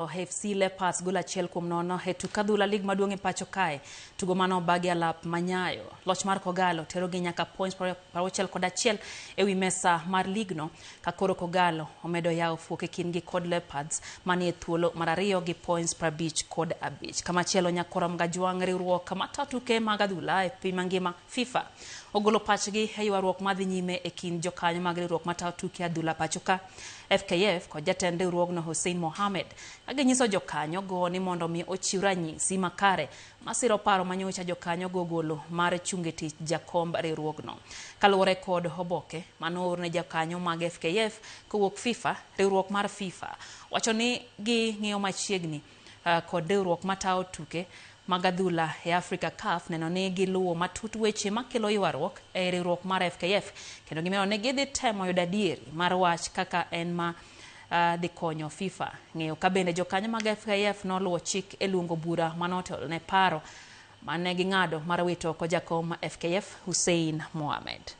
AFC Leopards gol 1-0 e tuk adhula lig maduong' e pacho kae. Tugo mano obagi alap manyayo. Loch mar Kogalo terogi nyaka points 61 ewi mesa mar ligno ka koro Kogalo omedo yawo fuok e kindgi kod Leopards manie thuolo mar ariyo gi points 55. Kamachielo Nyakorom Gajwang' riwruok matayo tuke mag adhula e piny mangima FIFA ogolo pachgi e ywaruok madhi nyime e kind jokanyo mag riwruok matayo tuke adhula pacho ka FKF kod jatend riwruogno Hussein Mohamed ka ginyiso jokanyo go ni mondo mi ochiw ranyisi makare masiro paro manyocha jokanyo go ogolo mar chungo e tich jakomb riwruogno. Kaluwore kod oboke manoor ne jokanyo mag FKF kowuok FIFA, riwruok mar FIFA wacho ni ging'iyo machiegni kod riwruok matayo tuke mag adhula e Afrika CAF neno ni giluwo matut weche makelo ywaruok e riwruok mar FKF kendo gimedo ni gidhi temo yudo adieri mar wach kaka en ma dhi konyo FIFA ng'eyo ka bende jokanyo mag FKF noluwo chik e luongo bura manotelo ne paro mane ging'ado mar wito oko jakom FKF Hussein Mohamed.